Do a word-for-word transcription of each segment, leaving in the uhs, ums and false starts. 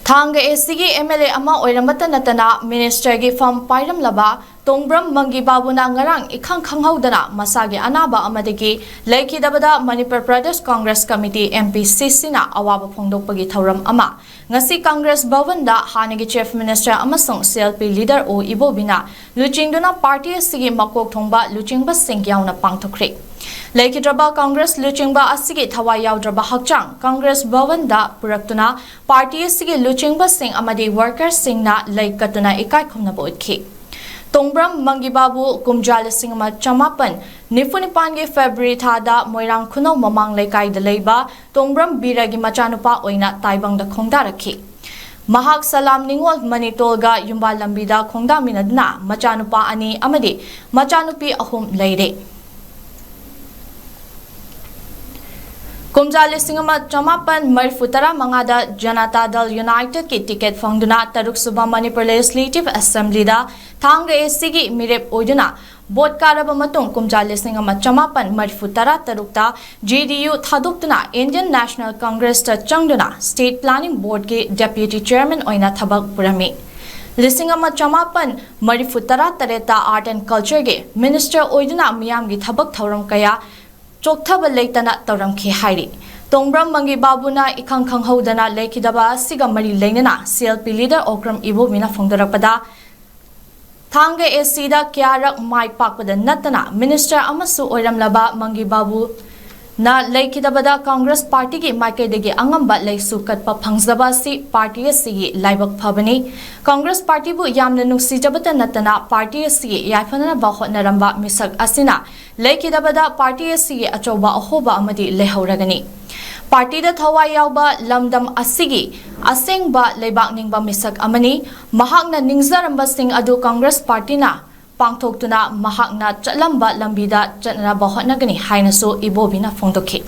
ꯊꯥꯡꯒ ꯑꯦꯁꯤꯒꯤ M L A ꯑꯃ ꯑꯣꯏꯔꯝꯕꯇ ꯅꯠꯇꯅ ꯃꯤꯅꯤꯁꯇꯔꯒꯤ ꯐꯝ ꯄꯥꯏꯔꯝꯂꯕ ꯇꯣꯡꯕ꯭ꯔꯝ ꯃꯪꯒꯤ ꯕꯥꯕꯨꯅ ꯉꯔꯥꯡ ꯏꯈꯪ ꯈꯪꯍꯧꯗꯅ ꯃꯁꯥꯒꯤ ꯑꯅꯥꯕ ꯑꯃꯗꯒꯤ ꯂꯩꯈꯤꯗꯕꯗ Manipur Pradesh Congress committee, M P C ꯁꯤꯅ ꯑꯋꯥꯕ ꯐꯣꯡꯗꯣꯛꯄꯒꯤ ꯊꯧꯔꯝ ꯑꯃ ꯉꯁꯤ ꯀꯪꯒ꯭ꯔꯦꯁ ꯚꯕꯟꯗ ꯍꯥꯟꯅꯒꯤ ꯆꯤꯐ ꯃꯤꯅꯤꯁꯇꯔ ꯑꯃꯁꯨꯡ ꯁꯤ ꯑꯦꯜ ꯄꯤ ꯂꯤꯗꯔ ꯑꯣ ꯏꯕꯣꯕꯤꯅ ꯂꯨꯆꯤꯡꯗꯨꯅ ꯄꯥꯔꯇꯤ ꯑꯁꯤꯒꯤ ꯃꯀꯣꯛ ꯊꯣꯡꯕ ꯂꯨꯆꯤꯡꯕꯁꯤꯡ ꯌꯥꯎꯅ ꯄꯥꯡꯊꯣꯛꯈ꯭ꯔꯦ꯫ ꯂꯩꯈꯤꯗ꯭ꯔꯕ ꯀꯪꯒ꯭ꯔꯦꯁ ꯂꯨꯆꯤꯡꯕ ꯑꯁꯤꯒꯤ ꯊꯋꯥꯏ ꯌꯥꯎꯗ꯭ꯔꯕ ꯍꯛꯆꯥꯡ ꯀꯪꯒ꯭ꯔꯦꯁ ꯚꯕꯟꯗ ꯄꯨꯔꯛꯇꯨꯅ ꯄꯥꯔꯇꯤ ꯑꯁꯤꯒꯤ ꯂꯨꯆꯤꯡꯕꯁꯤꯡ ꯑꯃꯗꯤ ꯋꯥꯔꯀꯔꯁꯤꯡꯅ ꯂꯩ ꯀꯠꯇꯨꯅ ꯏꯀꯥꯏ ꯈꯨꯝꯅꯕ ꯎꯠꯈꯤ꯫ ꯇꯣꯡꯕ꯭ꯔꯝ ꯃꯪꯒꯤꯕꯥꯕꯨ ꯀꯨꯝꯖꯥ ꯂꯤꯁꯤꯡ ꯑꯃ ꯆꯃꯥꯄꯟ ꯅꯤꯐꯨ ꯅꯤꯄꯥꯟꯒꯤ ꯐꯦꯕ꯭ꯔꯨꯋꯥꯔꯤ ꯊꯥꯗ ꯃꯣꯏꯔꯥꯡ ꯈꯨꯅꯧ ꯃꯃꯥꯡ ꯂꯩꯀꯥꯏꯗ ꯂꯩꯕ ꯇꯣꯡꯕ꯭ꯔꯝ ꯕꯤꯔꯒꯤ ꯃꯆꯥꯅꯨꯄꯥ ꯑꯣꯏꯅ ꯇꯥꯏꯕꯪꯗ ꯈꯣꯡꯗꯥꯔꯛꯈꯤ꯫ ꯃꯍꯥꯛ ꯁꯂꯥꯝ ꯅꯤꯉꯣꯜ ꯃꯅꯤꯇꯣꯜꯒ ꯌꯨꯝꯕꯥꯜ ꯂꯝꯕꯤꯗ ꯈꯣꯡꯗꯥꯃꯤꯟꯅꯗꯨꯅ ꯃꯆꯥꯅꯨꯄꯥ ꯑꯅꯤ ꯑꯃꯗꯤ ꯃꯆꯥꯅꯨꯄꯤ ꯑꯍꯨꯝ ꯂꯩꯔꯦ꯫ ꯀꯨꯝꯖꯥ ꯂꯤꯁꯤꯡ ꯑꯃ ꯆꯃꯥꯄꯟ ꯃꯔꯤꯐꯨ ꯇꯔꯥ ꯃꯉꯥꯗ ꯖꯅꯇꯥ ꯗꯜ ꯌꯨꯅꯥꯏꯇꯦꯗꯀꯤ ꯇꯤꯀꯦꯠ ꯐꯪꯗꯨꯅ ꯇꯔꯨꯛ ꯁꯨꯕ ꯃꯅꯤꯄꯨꯔ ꯂꯦꯖꯤꯁꯂꯦꯇꯤꯚ ꯑꯦꯁꯦꯝꯕ꯭ꯂꯤꯗ ꯊꯥꯡꯒ ꯑꯦꯁꯤꯒꯤ ꯃꯤꯔꯦꯞ ꯑꯣꯏꯗꯨꯅ ꯚꯣꯠ ꯀꯥꯔꯕ ꯃꯇꯨꯡ ꯀꯨꯝꯖꯥ ꯂꯤꯁꯤꯡ ꯑꯃ ꯆꯃꯥꯄꯟ ꯃꯔꯤꯐꯨ ꯇꯔꯥ ꯇꯔꯨꯛꯇ ꯖꯦ ꯗꯤ ꯌꯨ ꯊꯥꯗꯣꯛꯇꯨꯅ ꯏꯟꯗꯤꯌꯟ ꯅꯦꯁꯅꯦꯜ ꯀꯪꯒ꯭ꯔꯦꯁꯇ ꯆꯪꯗꯨꯅ ꯁ꯭ꯇꯦꯠ ꯄ꯭ꯂꯥꯅꯤꯡ ꯕꯣꯔꯗꯀꯤ ꯗꯦꯄ꯭ꯌꯨꯇꯤ ꯆꯦꯌꯔꯃꯦꯟ ꯑꯣꯏꯅ ꯊꯕꯛ ꯄꯨꯔꯝꯃꯤ꯫ ꯂꯤꯁꯤꯡ ꯑꯃ ꯆꯃꯥꯄꯟ ꯃꯔꯤꯐꯨ ꯇꯔꯥ ꯇꯔꯦꯠꯇ ꯑꯥꯔꯠ ꯑꯦꯟ ꯀꯜꯆꯔꯒꯤ ꯃꯤꯅꯤꯁꯇꯔ ꯑꯣꯏꯗꯨꯅ ꯃꯤꯌꯥꯝꯒꯤ ꯊꯕꯛ ꯊꯧꯔꯝ ꯀꯌꯥ ꯆꯣꯛꯊꯕ ꯂꯩꯇꯅ ꯇꯧꯔꯝꯈꯤ ꯍꯥꯏꯔꯤ꯫ ꯇꯣꯡꯕ꯭ꯔꯝ ꯃꯪꯒꯤ ꯕꯥꯕꯨꯅ ꯏꯈꯪ ꯈꯪꯍꯧꯗꯅ ꯂꯩꯈꯤꯗꯕ ꯑꯁꯤꯒ ꯃꯔꯤ ꯂꯩꯅꯅ C L P leader Okram ꯏꯕꯣꯕꯤꯅ ꯐꯣꯡꯗꯣꯔꯛꯄꯗ, ꯊꯥꯡꯒ ꯑꯦꯁꯤꯗ ꯀꯌꯥꯔꯛ ꯃꯥꯏ ꯄꯥꯛꯄꯗ ꯅꯠꯇꯅ ꯃꯤꯅꯤꯁꯇꯔ ꯑꯃꯁꯨ ꯑꯣꯏꯔꯝꯂꯕ ꯃꯪꯒꯤ ꯕꯥꯕꯨ ꯅ ꯂꯩꯈꯤꯗꯕꯗ ꯀꯪꯒ꯭ꯔꯦꯁ ꯄꯥꯔꯇꯤꯒꯤ ꯃꯥꯏꯀꯩꯗꯒꯤ ꯑꯉꯝꯕ ꯂꯩꯁꯨ ꯀꯠꯄ ꯐꯪꯖꯕ ꯑꯁꯤ ꯄꯥꯔꯇꯤ ꯑꯁꯤꯒꯤ ꯂꯥꯏꯕꯛ ꯐꯕꯅꯤ꯫ ꯀꯪꯒ꯭ꯔꯦꯁ ꯄꯥꯔꯇꯤꯕꯨ ꯌꯥꯝꯅ ꯅꯨꯡꯁꯤꯖꯕꯇ ꯅꯠꯇꯅ ꯄꯥꯔꯇꯤ ꯑꯁꯤꯒꯤ ꯌꯥꯏꯐꯅꯅꯕ ꯍꯣꯠꯅꯔꯝꯕ ꯃꯤꯁꯛ ꯑꯁꯤꯅ ꯂꯩꯈꯤꯗꯕꯗ ꯄꯥꯔꯇꯤ ꯑꯁꯤꯒꯤ ꯑꯆꯧꯕ ꯑꯍꯣꯕ ꯑꯃꯗꯤ ꯂꯩꯍꯧꯔꯒꯅꯤ꯫ ꯄꯥꯔꯇꯤꯗ ꯊꯋꯥꯏ ꯌꯥꯎꯕ ꯂꯝꯗꯝ ꯑꯁꯤꯒꯤ ꯑꯁꯦꯡꯕ ꯂꯩꯕꯥꯛ ꯅꯤꯡꯕ ꯃꯤꯁꯛ ꯑꯃꯅꯤ꯫ ꯃꯍꯥꯛꯅ ꯅꯤꯡꯖꯔꯝꯕꯁꯤꯡ ꯑꯗꯨ ꯀꯪꯒ꯭ꯔꯦꯁ ꯄꯥꯔꯇꯤꯅ ꯄꯥꯡꯊꯣꯛꯇꯨꯅ ꯃꯍꯥꯛꯅ ꯆꯠꯂꯝꯕ ꯂꯝꯕꯤꯗ ꯆꯠꯅꯅꯕ ꯍꯣꯠꯅꯒꯅꯤ ꯍꯥꯏꯅꯁꯨ ꯏꯕꯣꯕꯤꯅ ꯐꯣꯡꯗꯣꯛꯈꯤ꯫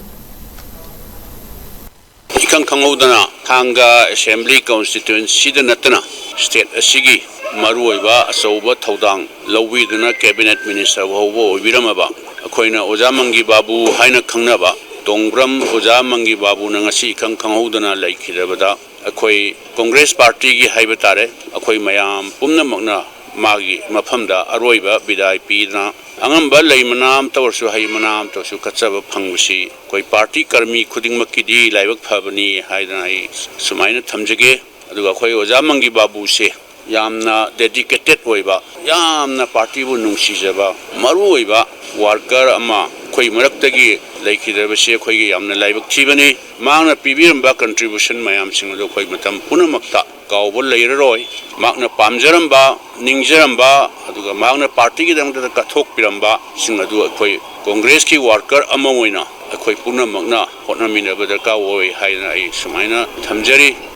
ꯏꯈꯪ ꯈꯪꯍꯧꯗꯅ ꯊꯥꯡꯒ ꯑꯦꯁꯦꯝꯕ꯭ꯂꯤ ꯀꯟꯁꯇꯤꯇ꯭ꯋꯦꯟꯁꯤꯗ ꯅꯠꯇꯅ ꯁ꯭ꯇꯦꯠ ꯑꯁꯤꯒꯤ ꯃꯔꯨꯑꯣꯏꯕ ꯑꯆꯧꯕ ꯊꯧꯗꯥꯡ ꯂꯧꯕꯤꯗꯨꯅ ꯀꯦꯕꯤꯅꯦꯠ ꯃꯤꯅꯤꯁꯇꯔ ꯐꯥꯎꯕ ꯑꯣꯏꯕꯤꯔꯝꯃꯕ ꯑꯩꯈꯣꯏꯅ ꯑꯣꯖꯥ ꯃꯪꯒꯤ ꯕꯥꯕꯨ ꯍꯥꯏꯅ ꯈꯪꯅꯕ ꯇꯣꯡꯕ꯭ꯔꯝ ꯑꯣꯖꯥ ꯃꯪꯒꯤ ꯕꯥꯕꯨꯅ ꯉꯁꯤ ꯏꯈꯪ ꯈꯪꯍꯧꯗꯅ ꯂꯩꯈꯤꯗꯕꯗ ꯑꯩꯈꯣꯏ ꯀꯣꯡꯒ꯭ꯔꯦꯁ ꯄꯥꯔꯇꯤꯒꯤ ꯍꯥꯏꯕ ꯇꯥꯔꯦ, ꯑꯩꯈꯣꯏ ꯃꯌꯥꯝ ꯄꯨꯝꯅꯃꯛꯅ ꯃꯥꯒꯤ ꯃꯐꯝꯗ ꯑꯔꯣꯏꯕ ꯕꯤꯗꯥꯏ ꯄꯤꯗꯨꯅ ꯑꯉꯝꯕ ꯂꯩ ꯃꯅꯥ ꯑꯃꯇ ꯑꯣꯏꯔꯁꯨ ꯍꯩ ꯃꯅꯥ ꯑꯃꯇ ꯑꯣꯏꯔꯁꯨ ꯀꯠꯆꯕ ꯐꯪꯕꯁꯤ ꯑꯩꯈꯣꯏ ꯄꯥꯔꯇꯤ ꯀꯔꯃꯤ ꯈꯨꯗꯤꯡꯃꯛꯀꯤꯗꯤ ꯂꯥꯏꯕꯛ ꯐꯕꯅꯤ ꯍꯥꯏꯗꯅ ꯑꯩ ꯁꯨꯃꯥꯏꯅ ꯊꯝꯖꯒꯦ꯫ ꯑꯗꯨꯒ ꯑꯩꯈꯣꯏ ꯑꯣꯖꯥ ꯃꯪꯒꯤ ꯕꯥꯕꯨꯁꯦ ꯌꯥꯝꯅ dedicated ꯑꯣꯏꯕ, ꯌꯥꯝꯅ ꯄꯥꯔꯇꯤꯕꯨ ꯅꯨꯡꯁꯤꯖꯕ, ꯃꯔꯨ ꯑꯣꯏꯕ ꯋꯥꯔꯀꯔ ꯑꯃ ꯑꯩꯈꯣꯏ ꯃꯔꯛꯇꯒꯤ ꯂꯩꯈꯤꯗꯕꯁꯤ ꯑꯩꯈꯣꯏꯒꯤ ꯌꯥꯝꯅ ꯂꯥꯏꯕꯛ ꯊꯤꯕꯅꯤ꯫ ꯃꯍꯥꯛꯅ ꯄꯤꯕꯤꯔꯝꯕ contribution ꯃꯌꯥꯝꯁꯤꯡ ꯑꯗꯨ ꯑꯩꯈꯣꯏ ꯃꯇꯝ ꯄꯨꯝꯅꯃꯛꯇ ꯀꯥꯎꯕ ꯂꯩꯔꯔꯣꯏ꯫ ꯃꯍꯥꯛꯅ ꯄꯥꯝꯖꯔꯝꯕ, ꯅꯤꯡꯖꯔꯝꯕ, ꯑꯗꯨꯒ ꯃꯍꯥꯛꯅ ꯄꯥꯔꯇꯤꯒꯤꯗꯃꯛꯇ ꯀꯠꯊꯣꯛꯄꯤꯔꯝꯕꯁꯤꯡ ꯑꯗꯨ ꯑꯩꯈꯣꯏ ꯀꯣꯡꯒ꯭ꯔꯦꯁꯀꯤ ꯋꯥꯔꯀꯔ ꯑꯃ ꯑꯣꯏꯅ ꯑꯩꯈꯣꯏ ꯄꯨꯝꯅꯃꯛꯅ ꯍꯣꯠꯅꯃꯤꯟꯅꯕ ꯗꯔꯀꯥꯔ ꯑꯣꯏ ꯍꯥꯏꯗꯅ ꯑꯩ ꯁꯨꯃꯥꯏꯅ ꯊꯝꯖꯔꯤ꯫